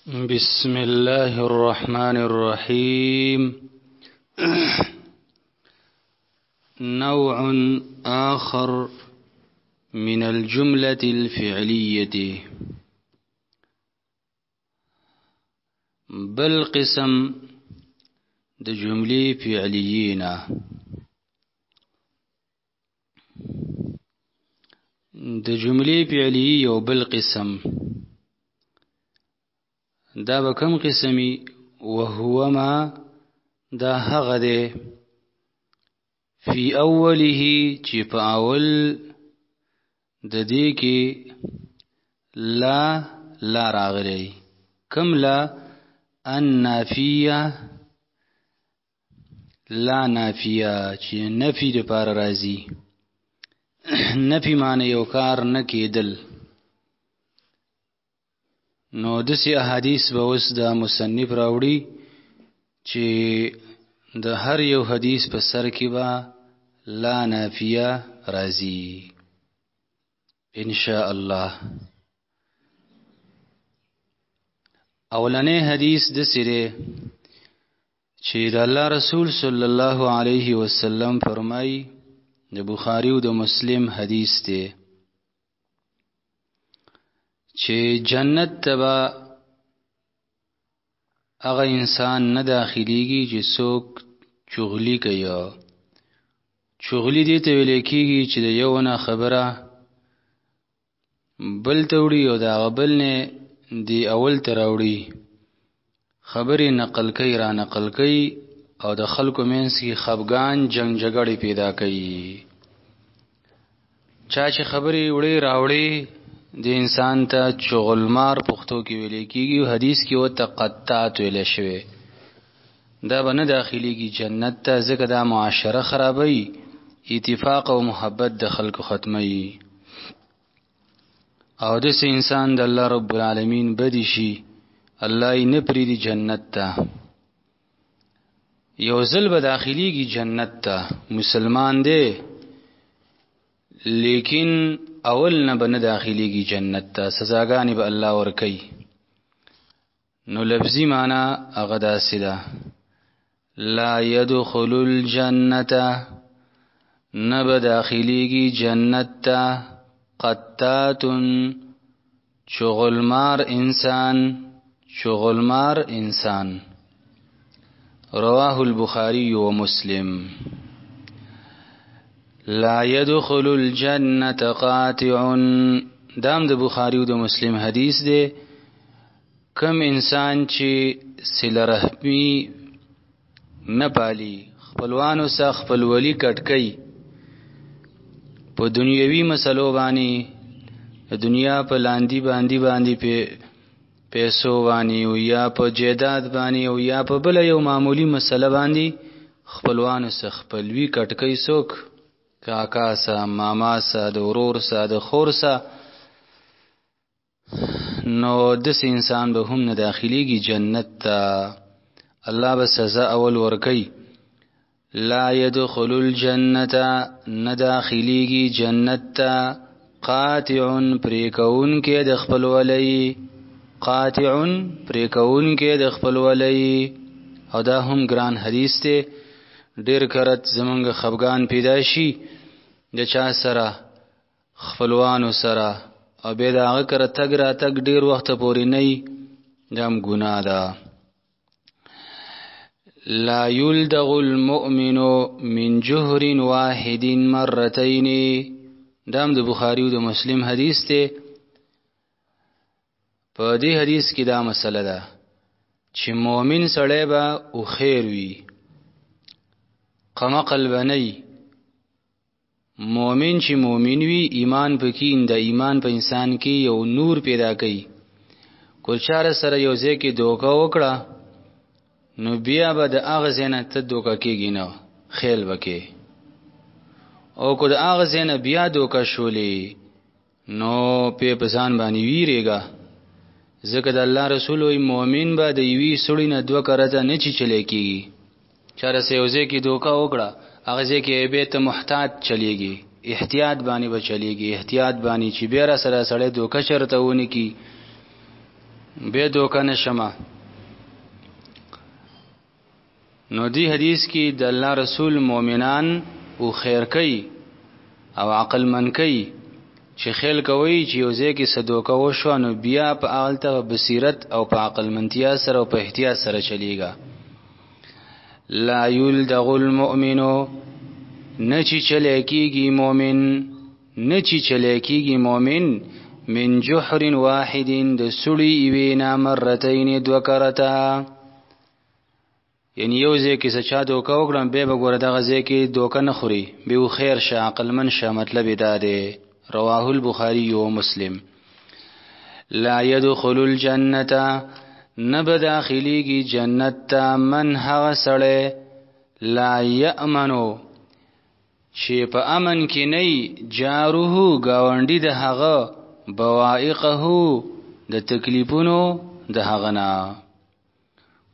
بسم الله الرحمن الرحيم. نوع آخر من الجملة الفعلية. بل قسم د جملې فعلیې نه، د جملې فعلیې یو بل قسم. دا به کوم قسمي؟ وهو ما، دا هغه دی، فی اوله، چې په اول د دې کې لا لا راغلی. کم لا؟ النافیه، لا نافیه چې نفی د پاره راځي. نفی معنی یو کار نه کېدل. نو دسی احادیث به اوس د مصنف راوړي چې د هر یو حدیث په سر کې به لا نافیه راځي ان شاء الله. اولنې حدیث د سره چې د الله رسول صلی الله علیه وسلم فرمایي، د بخاری او د مسلم حدیث دی، چې جنت ته به هغه انسان نه داخليږي چې څوک چغلي کوي. چغلي دې ته ویل کېږي چې د یو نه خبره بل ته وړي او د هغه بل نه دی اول ته راوړي، خبرې نقل کوي، را نقل کوي او د خلکو منځ کې خفګان، جنگ، جګړې پیدا کوي. چا چې خبرې وړي راوړي، د انسان ته چغلمار پښتو کې ویل کېږي، حدیث کې ورته قطات ویل شوی. دا به نه داخليږي جنت ته، ځکه دا معاشره خرابوي، اتفاق او محبت د خلکو ختموي، او داسې انسان د الله رب العالمین بدی شي، الله یې نه پرېږدي جنت ته. یو ځل به داخليږي جنت ته، مسلمان دی، لیکن اول نه به نه داخليږي جنت ته، سزاګانې به الله ورکوي. نو لفظي معنا هغه داسې ده: لا يدخل الجنة، نه به داخليږي جنت ته، قطات، چغلمار انسان، چغلمار انسان. رواه البخاري ومسلم. لا يدخل الجنة قاطع، دام د بخاری او د مسلم حدیث دی. کم انسان چې صله رحمی نه پالي، خپلوانو سره خپلولي کټ کوي، په دنیوي مسلو باندې، د دنیا په لاندې باندې په پیسو باندې او یا په جیداد باندې او یا په بل یو معمولی مسله باندې خپلوانو سره خپلوي کټ کوي، څوک کاکا سره، ماما سره، د ورور سره، د خور سره، نو داسې انسان به هم نه داخليږي جنت ته، الله به سزا اول ورکوي. لا يدخل الجنة، نه داخليږي جنت ته، قاطع، پرېکوونکی د خپلولۍ، قاطع، پرېکوونکی د خپلولۍ. او دا هم ګران حدیث دی. ډیر کرت زمونږ خفګان پیدا شي د چا سره، خپلوانو سره، او بیا د هغه کره تګ راتګ ډیر وخت پورې نه وي، دا هم ګناه ده. لا يلدغ المؤمن من جهر واحد مرتين، دا هم د بخاری او د مسلم حدیث دی. په دې حدیث کې دا مسله ده چې مؤمن سړی به او خیر وي، قمقل به نه. مؤمن چې مؤمن وي، ایمان پکې، د ایمان په انسان کې یو نور پیدا کوي. کوچاره سره یو ځای کې دوکه وکړه، نو بیا به د هغه ځای نه ته دوکه کېږي نه، خیل به کې. او که د هغه ځای نه بیا دوکه شولې، نو په ځان باندې ویرېږه، ځکه د الله رسول وایي مؤمن به د یوې سړي نه دوه کرته نه چیچلی کېږي. چاره سه یو ځای کې دوکه وکړه، هغه ځای کې به ته محتاط چلیږي، احتیاط باندې به چلیږي، احتیاط باندې چې بیا را سره سړی دوکه چرته ونه کی. به دوکه نشمه. نو دی حدیث کې د الله رسول مؤمنان او خیر کوي او عقل من کوي چې خیل کوي چې یو ځای کې صدوکه وشو، نو بیا په اغلته بصیرت او په عقل منتیا سره او په احتیاط سره چلیږي. لا یلدغ المؤمن، نه چې چلی کیږي مؤمن، نه چې چلی کیږي مؤمن من جحر واحد، د سړي یوې نه مرتین دوه کرته. یعنی یو ځای کې څه چا دوکه وکړم، بیا به ګوره دغه ځای کې دوکه نه خوري، به خیر شه، عقلمن شه، مطلب یې دا دی. رواه البخاري و مسلم. لا يدخل الجنة، نه به داخليږي جنت ته من هغه سړی لا یأمنو، چې په امن کې نه جاره ګاونډي د هغه بوائقه د تکلیفونو د هغه نه.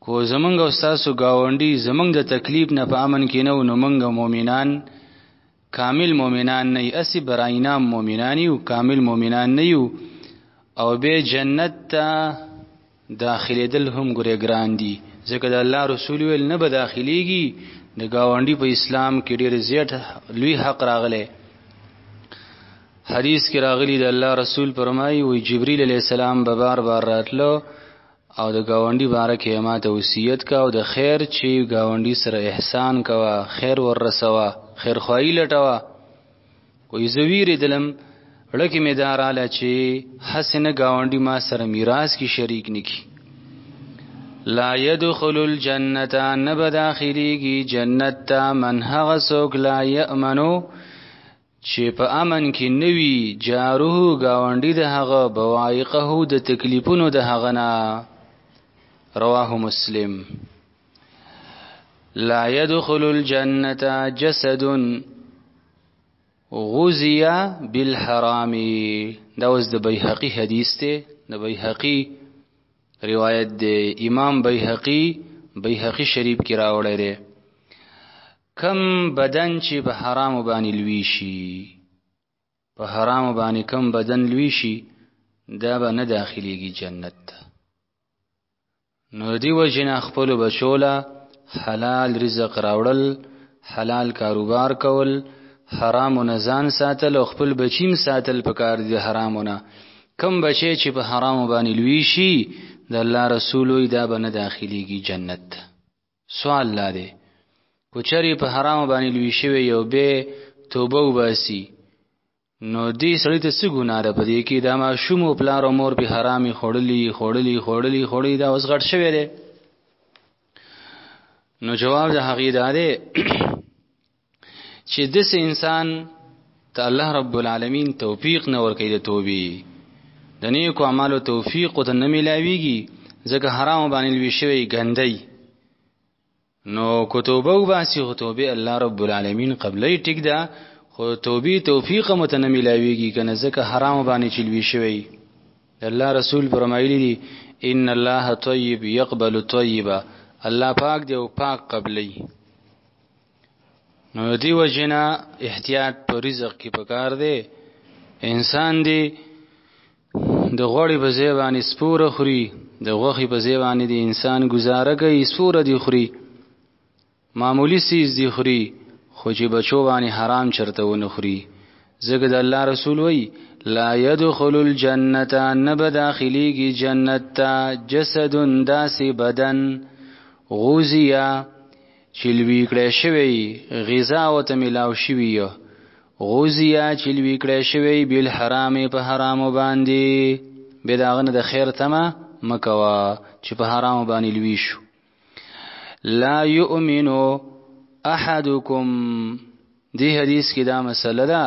کو زمونږ او ستاسو گاونډي زمونږ د تکلیف نه په امن کې نه، نو مونږ مؤمنان کامل مؤمنان نه، اسی براینام مؤمنان یو، کامل مؤمنان نه یو. او به جنت ته داخلېدل هم ګورې ګران دي، ځکه د الله رسول ویل نه به داخليږي. د گاونډي په اسلام کې ډېر زیات لوی حق راغلی. حدیث کې راغلی د الله رسول فرمایي وی جبرئیل علیه السلام به بار بار راتلو او د گاونډي باره کې ما ته وصیت کا او د خیر چې گاونډي سره احسان کوه، خیر ور رسوه، خیر خواهی لټوه. وی زه ویرېدلم، زړه کې مې دا راله چې هسې نه ګاونډي ما سره میراث کې شریک نکي. لا يدخل الجنة، نه به داخليږي جنت ته من هغه څوک لا یأمنو، چې په امن کې نوي جاره گاونډي د هغه بوایقه د تکلیفونو د هغه نه. رواه مسلم. لا يدخل الجنة جسد غذي بالحرام. دا اوس د بیهقي حدیث دی، د بیهقي روایت دی، امام بیهقي بیهقي شریف کې راوړی دی. کم بدن چې په حرامو باندې لوی شي، په حرامو باندې کم بدن لوی شي، دا به نه داخليږي جنت ته. نو دی وجنه خپل بچوله حلال رزق راوړل، حلال کاروبار کول، حرامو نه ځان ساتل او خپل بچیم ساتل پکار دي حرامو نه. کم بچی چې په حرامو باندې لوی شي، د الله رسول وی دا به نه داخليږي جنت ته. سوال لا دی، کوچری په حرامو باندې لوی شوی یو به توبه وباسي، نو دې سړی ته څه ګناه ده په دې کې؟ دا ماشوم او پلار او مور په حرامي خوړلي خوړلي خوړلي خوړلي، دا اوس غټ شوی دی. نو جواب د هغې دا دی چې داسې انسان ته الله رب العالمین توفیق نه ورکوي د توبې، د نیکو اعمالو توفیق ورته نه میلاویږي، ځکه حرامو باندې لوی شوی ګندی. نو کو توبه وباسي، خو توبه الله رب العالمین قبلې، ټیک ده، خو توبې توفیق مو ته نه میلاویږي کنه، ځکه حرام باندې چې لوی شوی. الله رسول فرمایلی دي ان الله طیب یقبل طیبا، الله پاک دی او پاک قبلې. نو دی وجنا احتیاط په رزق کې پکار دی. انسان دی د غوړي په ځای باندې سپوره خوري، د غوښې په ځای باندې د انسان گزاره کوي، سپوره دی خوري، معمولی څیز دی خوري، خو چې بچو باندې حرام چرته ونه خوري. ځکه د الله رسول وی لا يدخل الجنة، نه به داخليږي جنت ته جسد، داسې بدن غوزیا چې لوی کړی شوی، غذا ورته ملاو شوی، غوزیا چې لوی کړی شوی بالحرام په حرامو باندې، بیا د هغه نه د خیر تمه مه کوه چې په حرامو باندې لوی شو. لا یؤمن احدکم، دی حدیث کې دا مسله ده،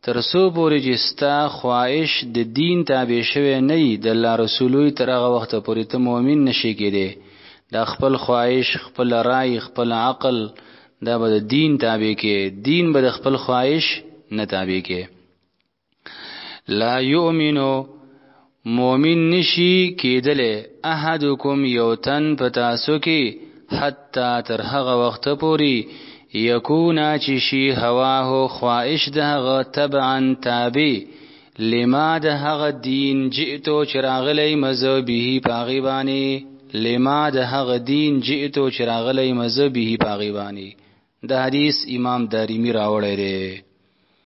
تر څو پورې چې ستا خواهش د دین تابع شوی نه وي، د الله رسول وایي تر هغه وخته پورې ته مؤمن نشې کېدی. دا خپل خواهش، خپل رای، خپل عقل دا به د دین تابع کې، دین به د خپل خواهش نه تابع کې. لا یؤمنو، مؤمن نشي کېدلی احدکم یو تن په تاسو کې حتی تر هغه وخته پورې یکونا چې شي هواه خواهش د هغه تبعا تابع لما د هغه دین جئتو چې راغلی مزه به پاغي باندې، لما د هغه دین جئتو چې راغلی مزه به پاغي باندې. د حدیث امام دارمی راوړی دی.